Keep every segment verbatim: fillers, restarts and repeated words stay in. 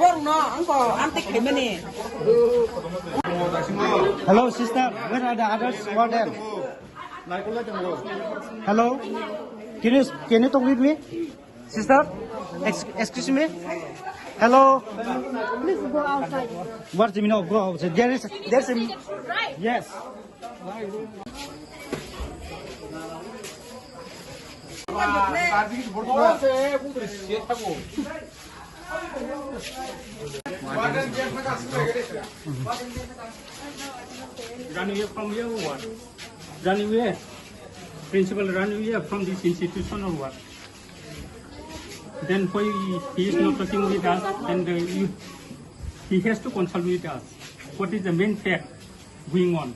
Borno, angko, amte khaimani. Hello, sister. Where are the others? Warden. Hello. Can you, can you talk with me? Sister, ex- excuse me. Hello. Please go outside. What's the meaning of go outside? There is, there's a, yes. Run away from here or what? Run away. Principal run away from this institution or what? Then why he is not talking with us and uh, you, he has to consult with us. What is the main fact going on?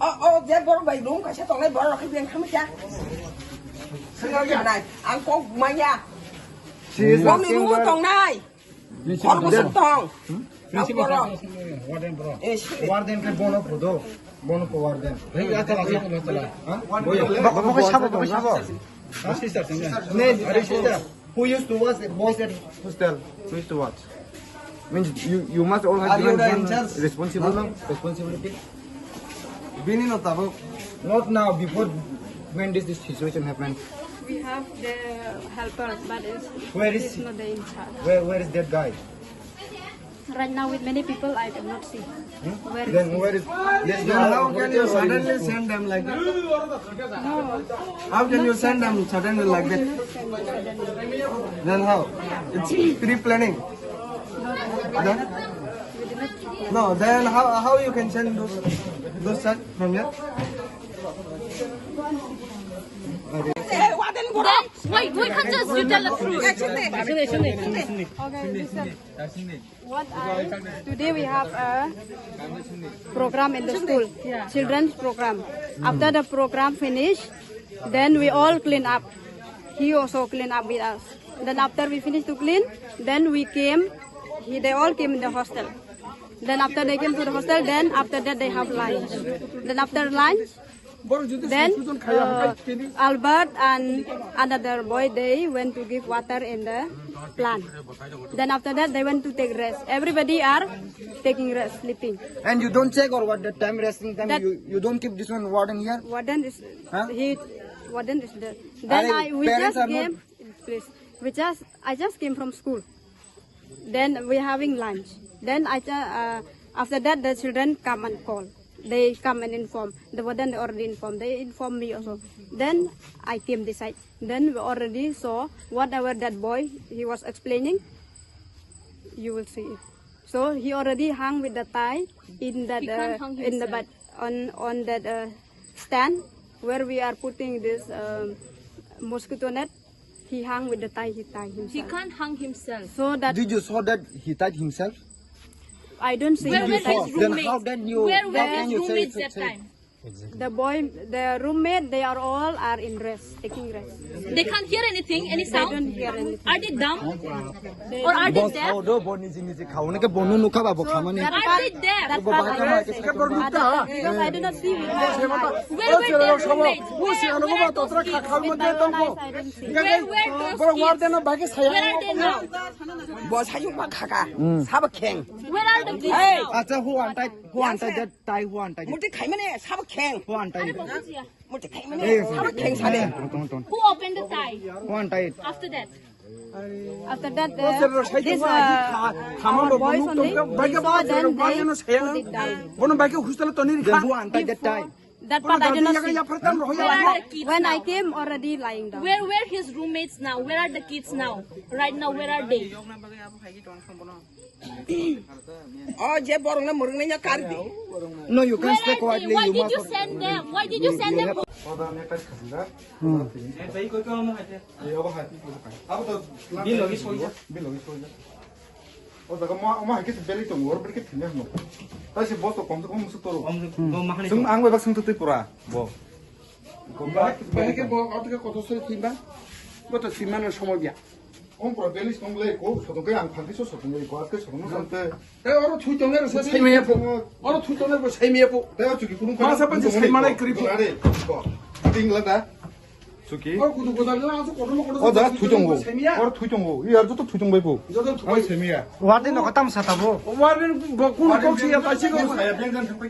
Oh, oh, je borok bai room kaisa tongnai borok rok khe beng khamwi kha. Sengkar nai, ang kok manya. She is Bongni asking room o where tongnai. Principal Hor bwswk tong. Principal Ang borok. Warden bro. Eh, sini. Warden khe bono phodo. Bono pho warden. Hey, ya tala, ya tala, tala. Ha? Boy. Bok- bok- sabo, bok- sabo. Sister, sister. Are you sister? Who used to watch the boys at hostel? Who used to watch? Means you, you must all have Are you given the in some charge? Responsible, no? Responsibility? Bini no tabuk. Not now, before when this, this situation happened. We have the helper, but it's, Where is it's she? Not the in charge. Where, where is that guy? Right now with many people, I cannot see. Hmm? Where Then is where is, yes, Then how can you suddenly send them like that? No. How can you send them suddenly like that? Then how? It's pre-planning. Then? No, then how, how you can send those, those such from here? Why, why can't just you tell the truth? Okay, listen. What I, today we have a program in the school, children's program. After the program finish, Then we all clean up. He also clean up with us. Then after we finish to clean, then we came. He, they all came in the hostel. Then after they came to the hostel, then after that they have lunch. Then after lunch, then uh, Albert and another boy, they went to give water in the plant. Then after that they went to take rest. Everybody are taking rest, sleeping. And you don't check or what, the time, resting time? That you, you don't keep this one warden here? Warden is Huh? He, warden is there. Then Are I, we parents just are not came, please. We just, I just came from school. Then we having lunch. Then I, ju- uh, after that the children come and call. They come and inform. The warden they already informed. They informed me also. Then I came this side. Then we already saw whatever that boy he was explaining. You will see it. So he already hung with the tie in that He can't uh, hang in the himself. But on on that uh, stand where we are putting this um, mosquito net. He hung with the tie. He tied himself. He can't hang himself. So that Did you saw that he tied himself? I don't see Where him were tie. His Then how roommates? Then you, Where how were can his you say, roommates say, that say? Time? The boy, the roommate, they are all are in rest, taking rest. They can't hear anything, any They sound. Don't hear anything. Are they dumb? Or are they Boss, deaf? How do bo niji niji khao ne ke bonu nukha ba bo khamani. Are they deaf? That's what I say. Because I do not see with my own eyes. Where were their roommates? Where, where those kids? With my own eyes, I don't see. Where were those kids? Where are they now? Bo sayu ma khaka. Sabo kheng. Where are the kids now? Acha, who untied? Who untied that tie? Who untied it? Muti khai mane sabo kheng. Who untied it? Muti khai mane sabo kheng sade. Ton, ton, ton. Who opened the tie? Who untied it? After that. After that, uh, this uh, our boys only, we saw them, they put it down. Bono bai ke hostel toni rikha. Then who untied that tie? That part I do not see. Where are the kids When I now? Came already lying down. Where were his roommates now? Where are the kids now? Right now, where are they? Oh, je borok na murung na kar di. No, you can Where stay are they? Quietly. Why You did must you not send them? Why did you send them? O jaga ma, ma hai khe belai tongo, oro belai khe thwina hino. Tai se boss to kom se kom se toro. Kom se, no, ma hani Sung to. Ang bai bak sung twi pura, bo. Bahai khe bo, o to khe kotor soi thwima. Bo to thwima no somo biya. Om pura belai tong le ko, sotong khe ang phan khe so sotong le ko, at khe sotong no sante. E oro thui tong le se sai maya po. Oro thui tong le bo sai maya po. Te o chuki kunu Ma sa pan se sai manai kri po. Are, ko. Ting la da. Chuki? O kudu kudu na aso kotor kotor O jaga sai thwi tongo. Sai maya. Oro thwi tongo. I ar joto thwi tong bai po. Joto thwi Ai bai. Sai maya. Warden no katam sa tabo. Warden bo kun kok si ya ta si ko.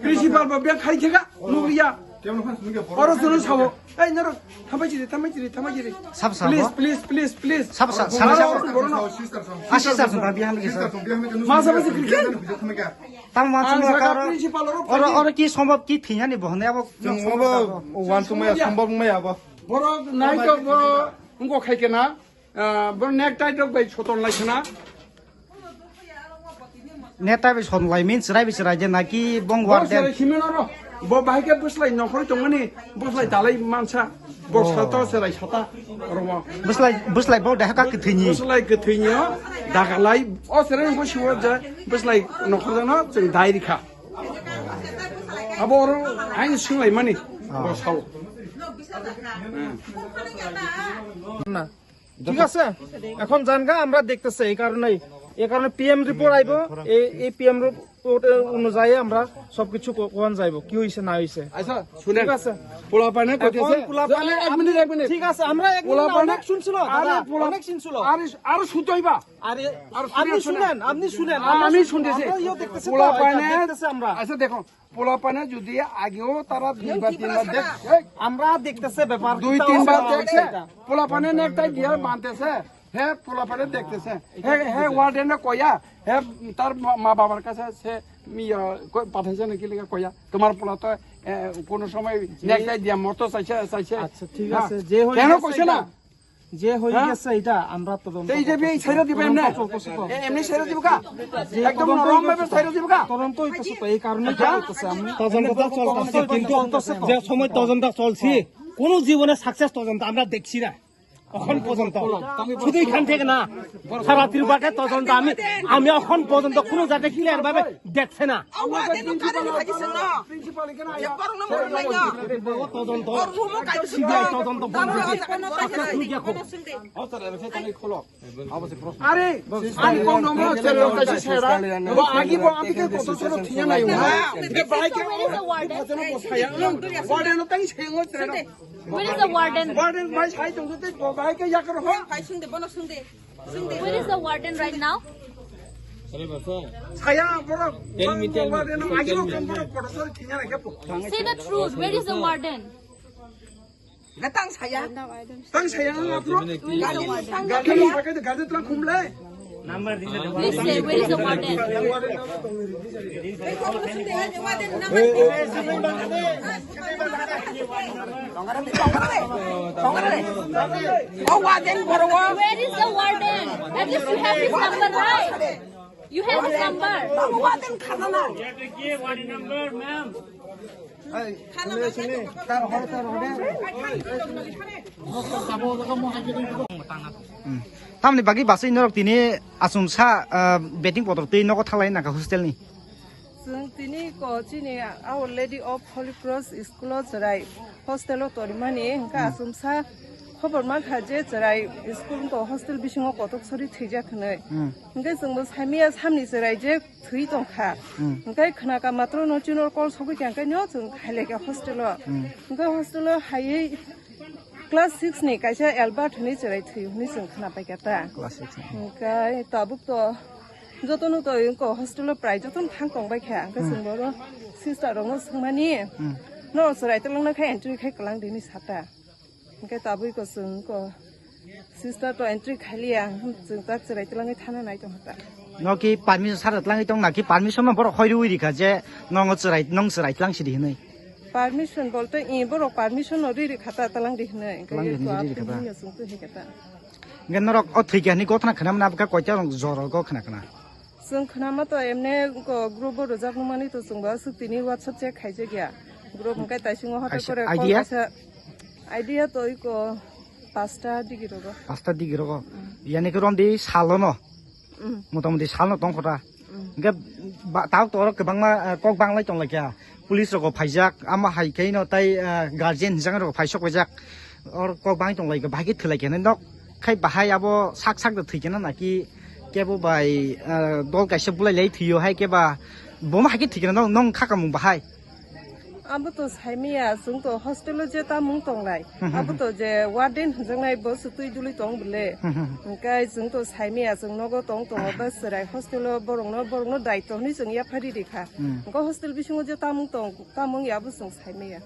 Principal ba bia khai khega. Nugriya. Kemno phan sunu ke boro. Oro sunu sawo. Ei nero. Thambai chiri, thambai chiri, thambai chiri. Sab sa Please, bo? Please, please, please. Sab sa, Oro sab sa. Oro boro no. Sister song. Ah, sister song, bihan lagi sa. Sister song, bihan lagi. Ma sa ba si kri. Tamo ma Ang sunu saka karo. Principal oro Oro, phai. Oro ki sombhob ki thiyani bohne abo. Chwng obo wan sumaya sombhob maya abo. Borok nai to bo wngkok khai kena, ah, borok necktie rok bai soton lai khna. Necktie bai soton lai means chwrai bai chwrai je naki bong Bo warden. Chwrai khimeno ro. Bo bahai khe bwslai nokhorwi tongmani, bwslai dalai mansa. Bo Oh. Sata chwrai sata. Oro bo. Bwslai, bwslai bo deha ka kwthwini. Bwslai kwthwini o dagalai. O chwrai bo siwo je bwslai nokhorjakno chwng dai rikha. Abo oro aini swnglaimani Ah. Bo sao. না। ঠিক আছে, এখন জানগা আমরা দেখতেছে এই কারণেই, এই কারণে পিএম রিপোর্ট আইবো, এই এই পিএম রিপোর্ট অনুযায়ী আমরা সবকিছু কো- কোন যাইবো, কি হইছে না হইছে। আচ্ছা শুনেন, ঠিক আছে। পোলাপানে এখন কইতেছে পোলাপানে এক মিনিট, এক মিনিট। ঠিক আছে, আমরা এক মিনিট না, পোলাপানে অনেক শুনছিল, আরে দাদা, পোলা- অনেক শুনছিল। আরে আরো শুনতে হইবা। আরে, আর আপনি শুনে, শুনে। শুনেন, আপনি শুনেন, আর আমরা আমি শুনছি, শুনতেছি। আমরা ইয়েও দেখতেছি তো, পোলাপানে, এটা দেখতেছে আমরা। আচ্ছা দেখো, পোলাপানে যদি আগেও তারা দুইবার তিনবার দেখ, এই, আমরা দেখতেছে ব্যাপার, দুই তিনবার দেখছে, পোলাপানে নেকটাই দিয়ে বাঁধতেছে, হ্যাঁ, পোলাপানে দেখতেছে, হ্যাঁ, হ্যাঁ, ওয়ার্ডেনে কইয়া, হ্যাঁ, তার মা, মা বাবার কাছে সে, ইয়া, কই-, পাঠাইছে নাকি লেগে কইয়া, তোমার পোলা তো, এ, কোনো সময় নেকটাই দিয়া মরতো চাইছে, চাইছে। আচ্ছা, ঠিক হ্যাঁ। আছে, যে হয়ে কেন গেছে কইছে এটা, না? যে হয়ে হ্যাঁ? গেছে এটা আমরা তদন্ত এই যে এই করতেছি। ছাইরা দিবা এমনি? তদন্ত চলতেছে তো। এ, এমনি ছাইরা দিবা কা? যে একদম তদন্ত নরম ভাবে হইতেছে ছাইরা তো। দিবা কা? তদন্ত হইতেছে তো, এই কারণেই হ্যাঁ? করতেছে আমি। তদন্ত তো চলতেছে, তদন্ত কিন্তু চলতেছে তো। যে সময় তদন্ত চলছে, কোনো জীবনে সাকসেস তদন্ত আমরা দেখছি না। এখন পর্যন্ত শুধু এখান থেকে না, সারা ত্রিপুরাতে তদন্ত। আমি আমি এখন পর্যন্ত কোনো জায়গায় ক্লিয়ার ভাবে দেখছে না। তদন্ত, সিবিআই তদন্ত বন্ধ হয়েছে। আপনার শুরু দেখো। আরে, ang kong nomo chelo kaisa sera. Bo agi bo abike kotor soro thiya nai. Bahai ke warden no tang sengoi. Where is the warden? Warden bai sai tong te bo bahai ke yakar ho. Where is the warden right now? Saya borok. Tell me, tell me. Warden no agi bo kong borok kotor soro thiya nai ke bo. Say the truth. Where is the warden? Tang saya. Tang saya ang apro. Gari pakai de gari tlang kumle. Please say, where is the warden? Oh, warden, boro. Where is the warden? At least you have his number, right? You have his number. Babu, warden khana na. Tamni bagwi basai norok tini achumsa, ah, beting kotor twi nogo thalai nangkha hostel ni. Chwng tini ko chini our Lady of Holy Cross school o chwrai hostel o tonimani hwnkha achumsa khobor mankha je chwrai school ko hostel bisingo kotok sori thwijak hwnwi. Hmm. Hwnkhe chwngbo saimaya samni chwrai je thwi tongkha. Hmm. Hwnkhe khwnaka matro no chino call sogwi kha, hwnkhe no chwng khailai kha hostel o. Hmm. Hwnkhe hostel o haiwi class six ni kaisa Albert hwnwi chwrai thwi hwnwi chwng khwnapaikha ta. Class six ni. Hwnkhe tabuk to jotono to wngko hostel o prai jotono thang tongbaikha. Hwnkhe Hmm. chwng boro sister rokno swngmani Hmm. no chwrai twlangna khe entry khai kwlang dini sata. Hwnkhe tabwi ko chwng ko sister to entry khailiya, chwng ta chwrai twlangwi thana nai tongkha ta. No ki permission sara twlangwi tong na ki permission no borok hoi rwi rikha je nongo chwrai, nong chwrai twlang sidi hinwi. Permission bolte i borok permission no rwi rikha ta twlang di hinwi. Hwnkhe Twlang di hinwi to rwi rikha ta. Apni no chwng twi hai kha ta. Hwnkhe norok o thwikha hinwi gothana khna mani abkha koita rok jor go khna khna. Chwng khwnama to emne ko group o rwjak nukmani to chwngbo aswk tini WhatsApp check khaijak ya. Group hwnkhe taisingo hothai Kaisa kore call idea? Kaisa idea to iko pasta digi rogo. Pasta digi rogo. Mm. Yani khe romdi salo no. Mm. Motamoti salo no tongkho ta. Mm. Hwnkhe ba-, tabuk to oro kwbangma, eh, kok banglai tonglaikha. Police rok phaijak, amo hai khe no tai, ah, guardian hinjak rok phaisok paijak. Or kok bang tong lai kha, bahai khe thwlai kha nok khai bahai abo sak sak da thwi kha na naki kebo bai, ah, dol kaisa bulai lai thwiyo hai keba bomo hai khe thwi kha na nong kha kamung bahai. Abo to saimaya, chwng to hostel o je tamung tong lai. Hmm, hmm, Abo to je warden hinjaknai bo swtwi duli tong bwle. Hmm, hmm, hmm. Hwnkhe chwng to saimaya, chwng nogo tong tongo, ba chwrai hostel o borokno, borokno daitw hinwi chwng yaphari rikha. Hmm. Hwnkhe hostel bisingo je tamung tong, tamung ya bo chwng saimaya.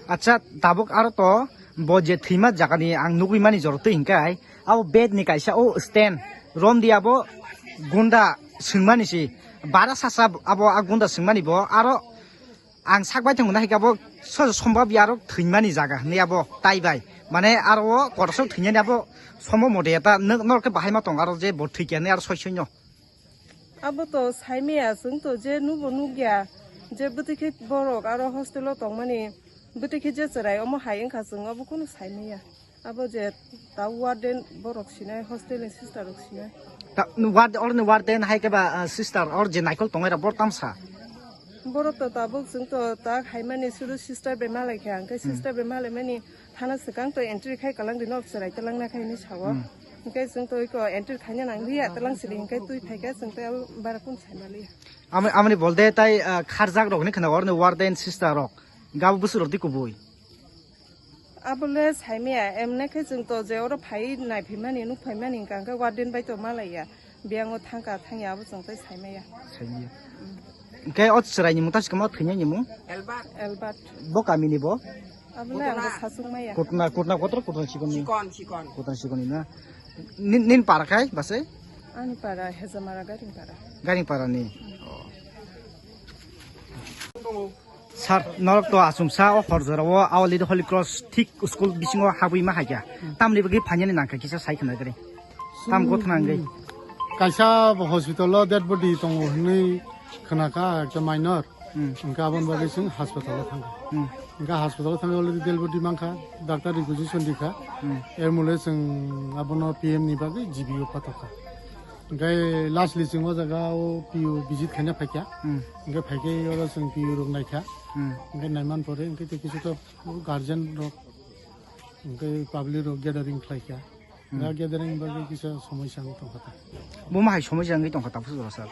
Acha, tabuk aro to bo je thwima jagani ang nugwi mani joro twi hinkai, abo bed ni kaisa o stand, romdi abo gunda swngmani si, bara sasa abo a gunda swngmani bo aro ang sak bai thangmani hai khe abo so sombab ya aro thwimani jaga hinwi abo tai bai, mane aro o kotor sok thwinani abo sombab mote ya ta norok khe bahai ma tong aro je bo thwikya hinwi aro soi soi no. Abo to saimaya, chwng to je nubo nukya, je bwtwi khe borok aro hostel o tongmani, bwtwi khe je chwrai omo hai wngkha, chwng obo kunu saimaya. Abo je ta warden borok sinai, hostel ni sister rok sinai. Ta, ward-, oroni warden hai khe ba, ah, sister, or je naikol tongnai rok bor tamsa. Borok to tabuk chwng to ta khaimani sudu sister bai malai kha, hwnkhe Hmm. sister bai malaimani thana swkang to entry khai kalang di nok chwrai talangna khai hinwi sao. Hmm. Hwnkhe chwng to iko entry khaina nang liya, talang sili hwnkhe twi phaikha, chwng to abo bara kun sai maliya. Ami, amoni bolde tai, ah, kharjak rok hinwi khwna oroni warden sister rok. Gabo bwswk rok di kubui. Abole saimaya, emne khe chwng to je oro phai nai phaimani, nuk phaimani hwnkha hwnkhe warden bai to malaiya. Biyango thangka thangya abo chwng tai saimaya. Saimaya. Hwnkhe o chwraini mung ta sikamo thwinani mung? Albert. Bo kamini bo? Abole ang bo sachukmaya. Kutna, kutna kotor kutna sikoni. Sikon, sikon. Kutna sikoni na. Nin, nin para khai base? Ani para Hezamara Garing para. Garing para ni. Oh. Sir, norok to achumsa o hor jora o Our Lady Holy Cross thik school bisingo habwi ma haikha. Tamni bagwi phainani nangkha kisa sai khna gari. Tam gothna wngwi. Kaisa hospital o dead body tongo hinwi khna kha ekta minor. Hmm. Hwnkhe aboni bagwi chwng hospital o thangkha. Hmm. Hingke hospital thangwi already del body mankha, doctor requisition dikha. Hmm. Er mole chwng abono P M ni bagwi G B O pathokha. Hingke lastly chwng o jaga o P O visit khaina phaikha. Hmm. Hingke phaikhe oro chwng P O rok naikha. Hmm. Hingke naiman pore hingke tei kisu to guardian rok, hingke public rok gathering khlaikha. Hmm. Hingke gathering bagwi kisa somosya wng tongkha ta. Bo ma hai somosya wngwi tongkha ta, bujo sir?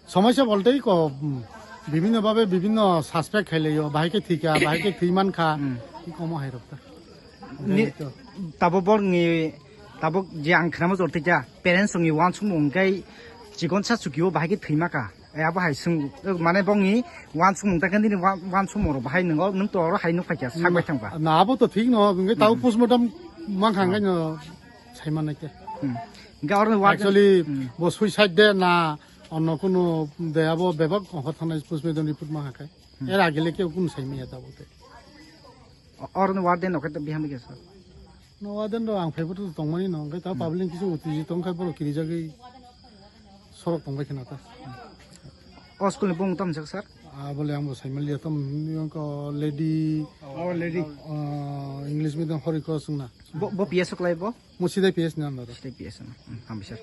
Somosya bolte ko, hmm, bibhinno bhabe bibhinno suspect khailaio, bahai khe thwikha, bahai khe thwi mankha, Hmm. tei komo hai rok ta. Ni, Hingke to. Tabok borokni, tabok je ang khnama jor tei ja, parents rokni uansukmung hingke chikon sa chukio bahai khe thwi maka. E abo hai swng, mane bongni uansukmung ta khe nini uan-, uansukmung rok bahai nwngo, nwng to oro hai nuk phaikha, sak bai thangba. Na, abo to thik no, hingke tabo Hmm. postmortem mankha hingke no sai mannai khe. Hmm. Hingke oro wa- Actually, Hmm. bo suicide de na, Onno kunu de abo bebak ongkha thangnai postmortem report ma hakai. Hmm. Era gele keu kunu sai maya tabuk te. O-, oro no warden no khe biham khe sir? No warden ro ang phaibo to tongmani no, hingke ta Hmm. public kisu uttejito wngkha borok kirijagwi sorok tongbai khna ta. O school ni bung tam jak sir? Ah, bole ang bo sai maliya tam yongko lady. Oh, lady. Ah, English medium hori ko sungna. Bo, bo P S o klai bo? Mo sidai P S ni under. Sidai P S no. Hmm, hambai sir.